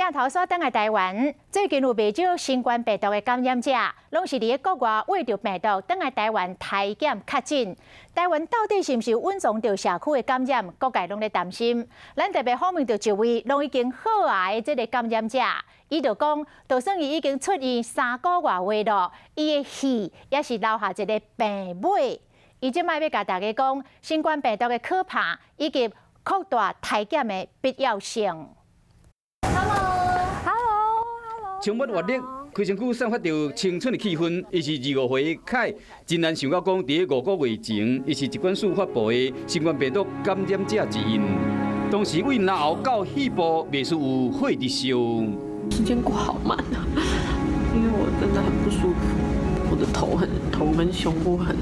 鏡頭煞轉來台灣，最近有袂少新冠病毒的感染者，攏是佇咧國外穢著病毒，轉來台灣篩檢確診。台灣到底是毋是有隱藏著社區的感染？各界攏咧擔心。咱特別訪問著一位攏已經好矣的這个感染者，伊就講，就算伊已經出院3個外月囉，伊的氣猶是留下一个病尾。伊這擺欲共大家講，新冠病毒的可怕，以及擴大篩檢的必要性。充滿活力，規身軀散發著青春的氣氛。伊是25歲凱，真難想到講，佇5個月前，伊是疾管署發布的新冠病毒感染者之一。當時對咽喉到肺部，袂輸有火佇燒。時間過好慢啊，因為我真的很不舒服，我的頭很頭跟胸部很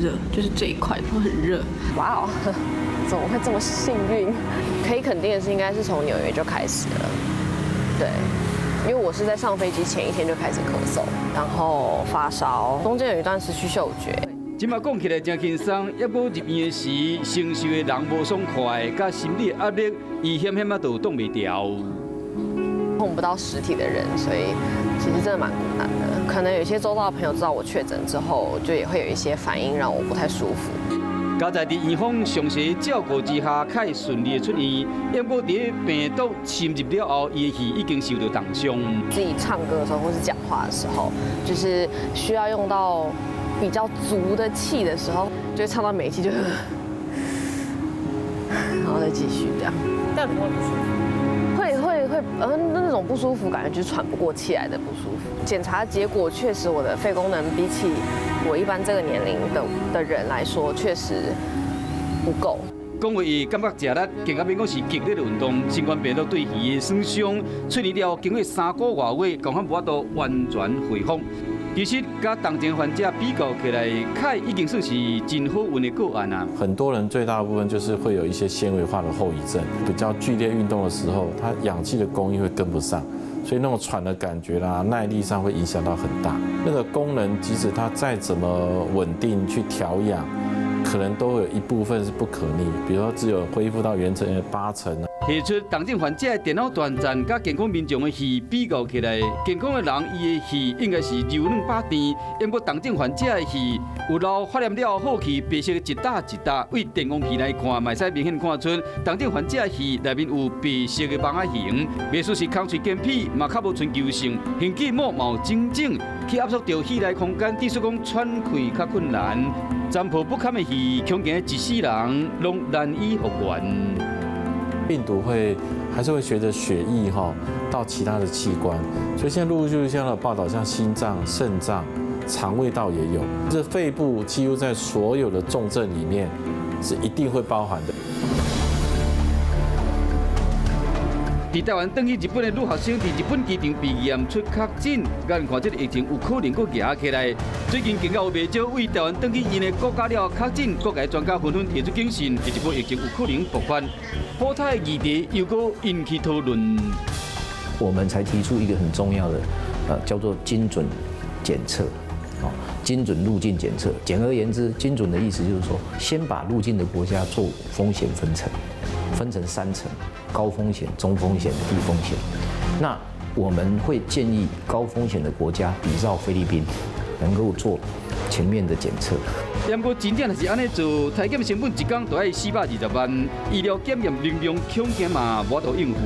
熱，就是這一塊都很熱。哇哦，怎麼會這麼幸運？可以肯定的是，應該是從紐約就開始了。對。因為我是在上飛機前一天就開始咳嗽，然後發燒，中間有一段失去嗅覺。這馬講起來真輕鬆，猶閣入院時承受的人無爽快，佮心理壓力，伊險險仔都擋袂牢。碰不到實體的人，所以其實真的蠻孤單的。可能有些周遭的朋友知道我確診之後，就也會有一些反應，讓我不太舒服。佳哉佇院方詳細照顧之下，凱順利的出院。不過佇病毒侵入了後，伊的氣已經受到重傷。自己唱歌的時候，或是講話的時候，就是需要用到比較足的氣的時候，就會唱到沒氣就，然後再繼續這樣。但不會不舒服？會會會，那種不舒服感覺就是喘不過氣來的不舒服。檢查結果確實，我的肺功能比起我一般這個年齡的人來說，確實不夠。講話伊感覺食力，更較免講是激烈的運動。新冠病毒對肺的損傷，出院了經過3個外月，剛好無法度完全恢復。其實，佮重症患者比較起來，凱已經算是真好運的個案啊。很多人最大部分就是會有一些纖維化的後遺症，比較劇烈運動的時候，他氧氣的供應會跟不上，所以那種喘的感覺啦，耐力上會影響到很大。那個功能即使他再怎麼穩定去調養，可能都有一部分是不可逆，比如說只有恢復到原成的8成。提出重症患者的電腦斷層，佮健康民眾的肺比較起來，健康的人伊的肺應該是柔軟飽甜，毋過重症患者的肺有留發炎了後期白色一搭一搭，對電光片來看，嘛會使明顯看出重症患者的肺內面有白色的網仔形，袂輸是空喙乾疕，嘛較無春球性，胸肌膜嘛有腫脹，去壓縮著肺內空間，致使講喘氣較困難，殘破不堪的肺，恐驚一世人攏難以復原。病毒會還是會隨着血液哈到其他的器官，所以現在陸陸續續現在的報道，像心臟、腎臟、腸胃道也有，這肺部幾乎在所有的重症裡面是一定會包含的。佇台灣轉去日本的女學生，佇日本機場被驗出確診，眼看這个疫情有可能閣夯起來。最近更加有袂少對台灣轉去𪜶的國家了確診，各界專家紛紛提出警訊，下一波疫情有可能爆發。普篩議題又閣引起討論。我們才提出一個很重要的，叫做精準檢測，精準入境檢測。簡而言之，精準的意思就是說，先把入境的國家做風險分層，分成三層。高風險、中風險、低風險。那我們會建議高風險的國家，比照菲律賓，能夠做全面的檢測。不過真正若是按呢做，篩檢成本一工就愛420萬，醫療檢驗能量恐驚嘛無法度應付。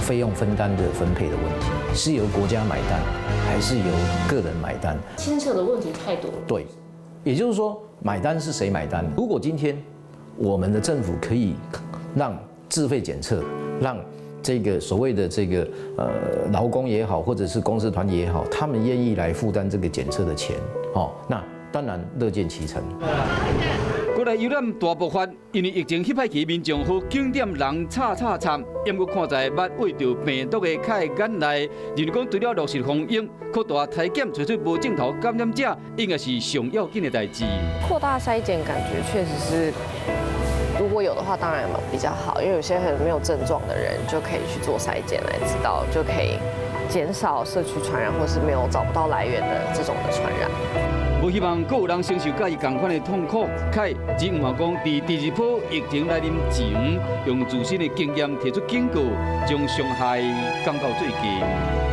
費用分擔的分配的問題，是由國家買單，還是由個人買單？牽涉的問題太多了。對，也就是說，買單是誰買單？如果今天我們的政府可以讓自費檢測，讓這個所謂的這個勞工也好，或者是公司團體也好，他們願意來負擔這個檢測的錢，哦，那當然樂見其成。過來遊覽大爆發，因為疫情彼擺起民眾好景點人吵吵慘，毋過看在捌穢著病毒的凱眼內，認為講除了落實防疫，擴大篩檢，揣出無症頭感染者，應該是上要緊的代誌。擴大篩檢，感覺確實是。如果有的話，當然比較好，因為有些很沒有症狀的人就可以去做篩檢來知道，就可以減少社區傳染或是沒有找不到來源的這種的傳染。無希望閣有人承受佮伊仝款的痛苦。凱只毋話講，佇第二波疫情來臨前，用自身的經驗提出警告，將傷害降到最低。